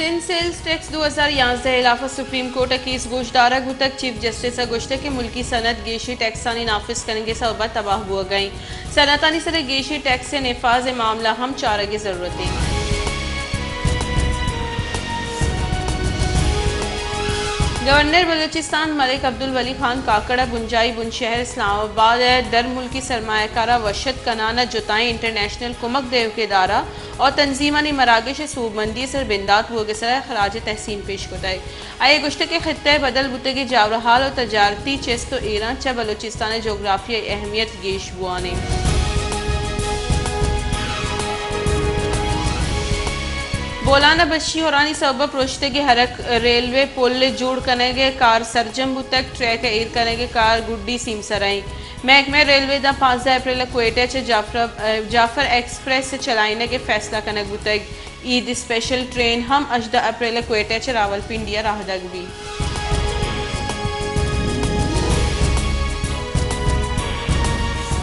Sindh sales tax دو ہزار یازدہ ءِ ہلاف ءَ سپریم کورٹ ءَ کیس گوشدارگ بوتگ۔ چیف جسٹس ءَ گوشتگ کہ ملکی صنعت گیشیں ٹیکسانی نافذ کنگ ءِ سبب ءَ تباہ بوگ ءَ اِنت۔ صنعتانی سر ءَ گیشیں ٹیکس ءِ نفاذ ءِ معاملہ ہم چارگ ءِ ضرورت اِنت۔ گورنر بلوچستان ملک عبدالولی خان کاکڑ ءَ بنجاہی بنشہر اسلام آباد ءِ درملکی سرمایہ کاراں وش اتک کنان ءَ جتائیں انٹرنیشنل کمک دیوکیں ادارہ ءُ تنظیمانی مراگش ءِ سوبمندی ءِ سر بندات بوگ ءِ سرا خراج تحسین پیش کتگ۔ آئی ءَ گوشتگ کہ خطہ ءِ بدل بوتگیں جاورحال ءُ تجارتی چست ءُ ایراں چہ بلوچستان ءِ جغرافیائی اہمیت گیش بوان اِنت۔ بولان ءَ بشی ہورانی سبب ءَ پروشتگیں ہرک ریلوے پل ءِ جوڑ کنگ ءِ کار سرجم بوتگ، ٹریک ءِ ایر کنگ ءِ کار گڈی سیمسر ءَ اِنت۔ محکمہ ریلوے داں پانزدہ اپریل ءَ کوئٹہ چہ جعفر، جعفر ایکسپریس ءِ چلائینگ ءِ فیصلہ کنگ بوتگ۔ عید اسپیشل ٹرین ہم ہژدہ اپریل ءَ کوئٹہ چہ راولپنڈی ءَ راہدگ بیت۔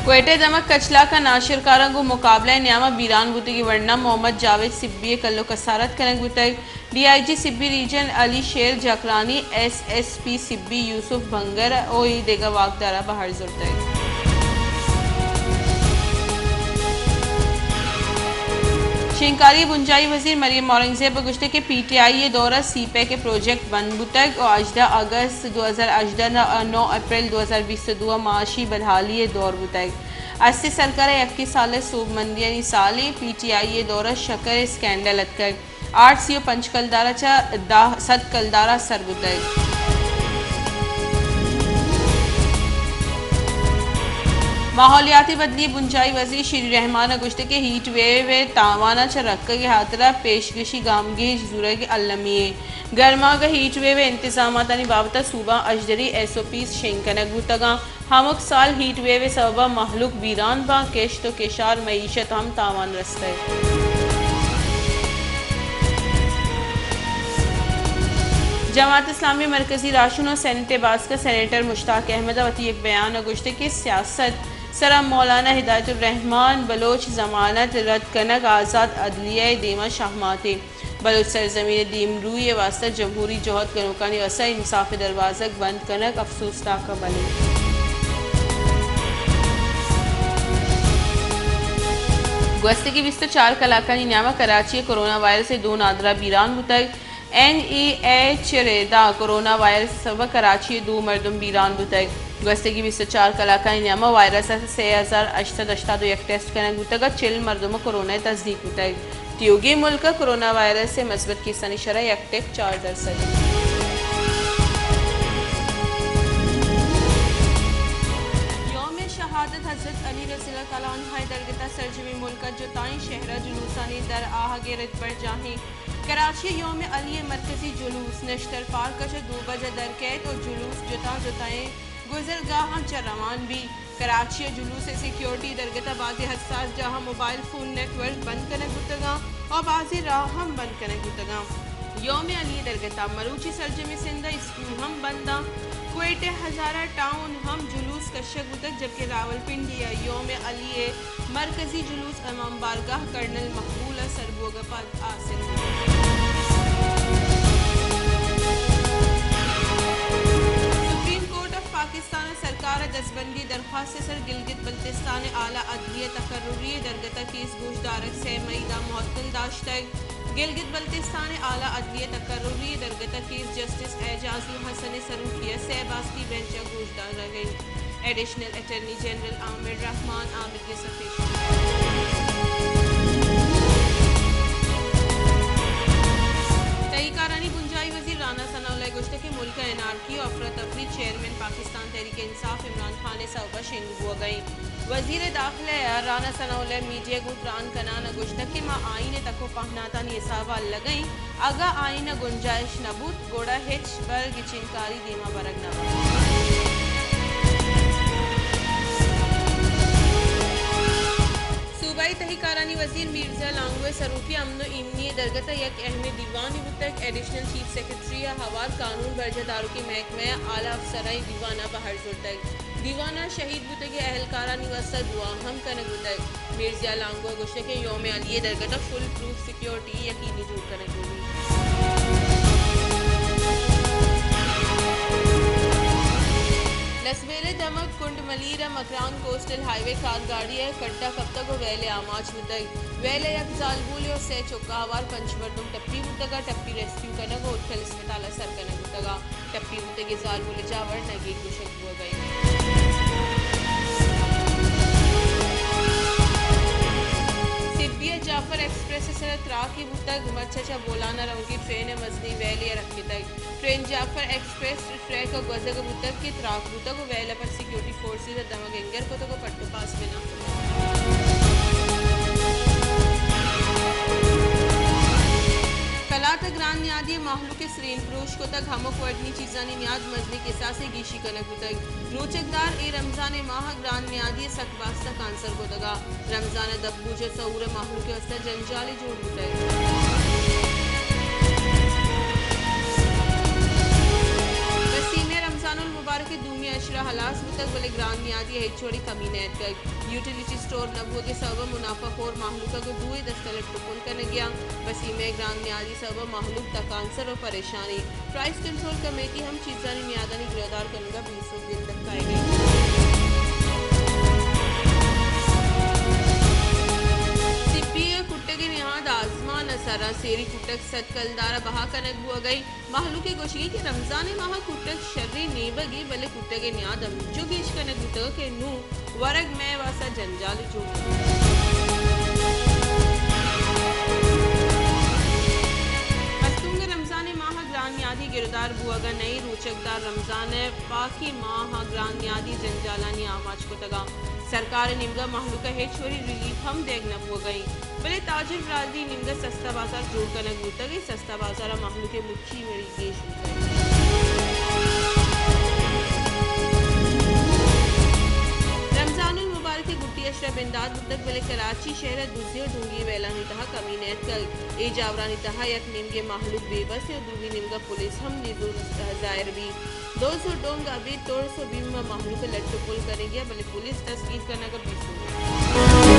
کوئٹہ ءِ دمگ کچلاک ءَ ناشرکاراں گوں مقابلہ ءِ نیام ءَ بیران بوتگیں ورنا محمد جاوید سبی ءِ کل ءُ کسارت کنگ بوتگ۔ ڈی آئی جی سبی ریجن علی شیر جاکرانی، ایس ایس پی سبی یوسف بنگر ءُ اے دگہ واکداراں بہر زرتگ۔ شنگکاری ءِ بنجاہی وزیر مریم اورنگزیب ءَ گوشتگ کہ پی ٹی آئی ءِ دور ءَ سی پیک ءِ پروجیکٹ بند بوتگ ءُ ہژدہ اگست دو ہزار ہژدہ ءَ نو اپریل دو ہزار بیست ءُ دو ءَ معاشی بدحالی ءِ دور بوتگ۔ استی سرکار ءِ یکے سال ءِ سوبمندیانی سالے، پی ٹی آئی ءِ دور ءَ شکر ءِ اسکینڈل اتکگ۔ آٹھ سد ءُ پنچ کلدار ءَ چہ دہ سد کلدار ءَ سر بوتگ۔ ماحولیاتی بدلی ءِ بنجاہی وزیر شیری رحمان ءَ گوشتگ کہ ہیٹ ویو ءِ تاوان ءَ چہ رکگ ءِ ہاترا پیشگشی گامگیج زورگ المی اِنت۔ گرماگ ءِ ہیٹ ویو ءِ انتظاماتانی بابت ءَ صوبہ ءَ اژدری ایس او پیز شنگ کنگ بوتگ اَنت۔ ہمک سال ہیٹ ویو ءِ سبب ءَ مہلوک بیران باں، کشت ءُ کشار، معیشت ہم تاوان رستگ۔ جماعت اسلامی ءِ مرکزی راہشون ءُ سینیٹ ءِ باسک ءَ سینیٹر مشتاق احمد ءَ وتی یک بیان ءَ گوشتگ کہ سیاست سرا مولانا ہدایت الرحمان بلوچ ضمانت رد کنگ آزاد عدلیہ ءِ دیما شہماتے۔ بلوچ سرزمین ءِ دیمروئی ءِ واستہ جمہوری جہد کنوکانی واستہ انصاف ءِ دروازگ بند کنگ افسوسناک ءُ بلے۔ گوستگیں بیست ءُ چار کلاکانی نیام ءَ کراچی ءَ کرونا وائرس ءِ دو نادراہ بیران بوتگ۔ این ای ایچ ءِ ریدا کرونا وائرس ءِ سبب ءَ کراچی ءِ دو مردم بیران بوتگ۔ گوستگیں بیست ءُ چار کلاکانی نیام ءَ وائرس ءِ سے ہزار ہشت سد ہشتاد ءُ یک ٹیسٹ کنگ بوتگ ءُ چل مردم کرونا ءِ تصدیق بوتگ۔ تیوگیں ملک ءَ کرونا وائرس ءِ مثبت کیسانی شرح یک ٹک چار درسد اِنت۔ یوم شہادت حضرت علی رضی اللہ تعالی عنہ ءِ درگت ءَ سرجمیں ملک ءَ جتائیں شہر ءَ جلوسانی در آہگ ءِ رد برجاہ اِنت۔ کراچی ءَ یوم علی ءِ مرکزی جلوس نشتر پارک ءَ چہ دو بج ءَ در کئیت ءُ جلوس جتاں جتائیں گزرگاہاں چہ روان بیت۔ کراچی ءَ جلوس ءِ سیکیورٹی ءِ درگت ءَ بازیں حساس جاہاں موبائل فون نیٹ ورک بند کنگ بوتگ اَنت ءُ بازیں راہ ہم بند کنگ بوتگ اَنت۔ یوم علی ءِ درگت ءَ مروچی سرجمیں سندھ ءَ اسکول ہم بند اَنت۔ کوئٹہ ءِ ہزارہ ٹاؤن ہم جلوس کشگ بوتگ، جبکہ راولپنڈی ءَ یوم علی ءِ مرکزی جلوس امام بارگاہ کرنل مقبول ءَ سر بوگ ءَ پد حاصل بوت۔ سپریم کورٹ آف پاکستان ءَ سرکار ءِ دزبندی درخواست ءِ سر گلگت بلتستان ءِ اعلی عدلیہ ءِ تقرری ءِ درگت ءَ کیس گوشدارگ سئے مئی ءَ معطل داشتگ۔ گلگت بلتستان ءِ اعلی عدلیہ ءِ تقرری ءِ درگت ءَ کیس جسٹس اعجاز الحسن ءِ سروکی ءَ سئے باستی بینچ ءَ گوشدارگ ءَ اِنت۔ ایڈیشنل اٹرنی جنرل عامر رحمان عامر گس ءَ پیش کت۔ تہی کارانی بنجاہی وزیر رانا ثناء اللہ ءَ گوشتگ کہ ملک ءَ انارکی ءُ افراتفری، چیئرمین پاکستان تحریک انصاف عمران خان ءِ سوب ءَ شنگ بوگ ءَ اِنت۔ وزیر داخلہ ءَ رانا ثناء اللہ ءَ میڈیا ءَ گوں تران کنان ءَ گوشتگ کہ ما آئین ءِ تک ءُ پہناتانی حساب ءَ الگ ءَ ایں، اگاں آئین ءَ گنجائش نہ بوت، گڑا ہچبر گچینکاری دیما برگ نہ بنت۔ صوبائی تہی کارانی وزیر میرزا لانگو ءِ سروکی ءَ امن ءُ ایمنی ءِ درگت ءَ یک اہمیں دیوانے بوتگ۔ ایڈیشنل چیف سیکرٹری ءَ ہوار قانون برجاہ داروکیں محکمہ ءِ اعلی افسراں اے دیوان ءَ بہر زرتگ۔ دیوان ءَ شہید بوتگیں اہلکارانی واستہ دعا ہم کنگ بوتگ۔ میرزا لانگو ءَ گوشتگ کہ یوم علی ءِ درگت ءَ فول پروف سیکیورٹی یقینی جوڑ کنگ لوٹیت۔ ہسبیل ءِ دمگ کنڈ ملیر ءَ مکران کوسٹل ہائی وے کار گاڑی ءِ کڈ ءَ کپتگ ءُ ویل ءَ آماچ بوتگ۔ ویل ءَ یک زالبولے ءُ سئے چک ءَ ہوار پنچ مردم ٹپی بوتگ ءُ ٹپی ریسکیو کنگ ءُ اٹکل اسپتال ءَ سر کنگ بوتگ ءُ ٹپی بوتگیں زالبول ءِ جاور نگیگ گوشگ بوگ ءَ انت۔ سبی ءَ جعفر ایکسپریس ءِ سر ءَ تراکے بوتگ، مرچی چہ بولان ءَ روگی ٹرین ءِ مزنیں ویلے ءَ رکتگ۔ ٹرین جعفر ایکسپریس ٹریک ءَ گوزگ ءَ بوتگ کہ تراک بوتگ ءُ ویل ءَ پد سیکورٹی فورسز ءَ دمگ انگر کتگ ءُ پٹ ءُ پاس بنا کتگ۔ کلات ءَ گران نیادی ءَ مہلوک ءِ سرین پروش کتگ، ہمک وڑنی چیزانی نیاد مزنیں کساسے گیشی کنگ بوتگ۔ روچگدار اے رمضان ءِ ماہ ءَ گران نیادی ءَ سک باز تکانسر کتگ ءُ رمضان ءِ دپ بوج ءُ سحور ءِ مہلوک ءِ واستہ جنجالے جوڑ بوتگ۔ وسیم ءِ رمضان المبارک ءِ دومی اشرہ ہلاس بوتگ، بلے گران نیادی ءَ ہچ وڑیں کمی نہ اتکگ۔ یوٹیلیٹی سٹور نہ بوگ ءِ سبب ءَ منافع خور مہلوک ءَ گوں دوئیں دست ءَ لٹ ءُ پل کنگ ءَ انت۔ وسیم ءِ گران نیادی ءِ سبب ءَ مہلوک تکانسر ءُ پریشان انت۔ پرائس کنٹرول کمیٹی ہم چیزانی نیادانی گرودار کنگ ءَ بی سو گندگ کائیگ ءَ انت۔ سبی ءِ کٹگ ءِ نیاد آزمان ءِ سر ءَ، سیری کٹگ سد کلدار ءَ بہا کنگ بوگ ءَ انت۔ مہلوک ءِ گوشگ انت کہ رمضان ءِ ماہ ءَ کٹگ شریں نیمگے، بلے کٹگ ءِ نیاد انچو گیش کنگ بوتگ کہ نوں ورگ مئے واستہ جنجالے جوڑ بوتگ۔ مستونگ ءِ رمضان ءِ ماہ ءَ گران نیادی گرودار بوگ ءَ نہ انت، روچگدار رمضان ءِ پاکیں ماہ ءَ گران نیادی جنجالانی آماچ کتگ ءُ سرکار ءِ نیمگ ءَ مہلوک ءَ ہچ وڑیں ریلیف ہم دیگ نہ بوگ ءَ انت، بلے تاجر برادری ءِ نیمگ ءَ سستا بازار جوڑ کنگ بوتگ ءُ سستا بازار ءَ مہلوک ءِ مچی مڑی گیش بوتگ۔ رمضان المبارک ءِ گٹی ءَ اشرہ بندات بوتگ، بلے کراچی شہر ءَ دزی ءُ ڈونگی ءِ ویلانی تہا کمی نیتکگ۔ اے جاورانی تہا یک نیمگے مہلوک بے بس ءُ دومی نیمگ ءَ پولیس ہم نزور ظاہر بیت۔ دز ءُ ڈونگ ابید ترس ءُ بیم ءَ مہلوک ءَ لٹ ءُ پل کنگی ءَ، بلے پولیس دستگیر کنگ ءَ بے سوب۔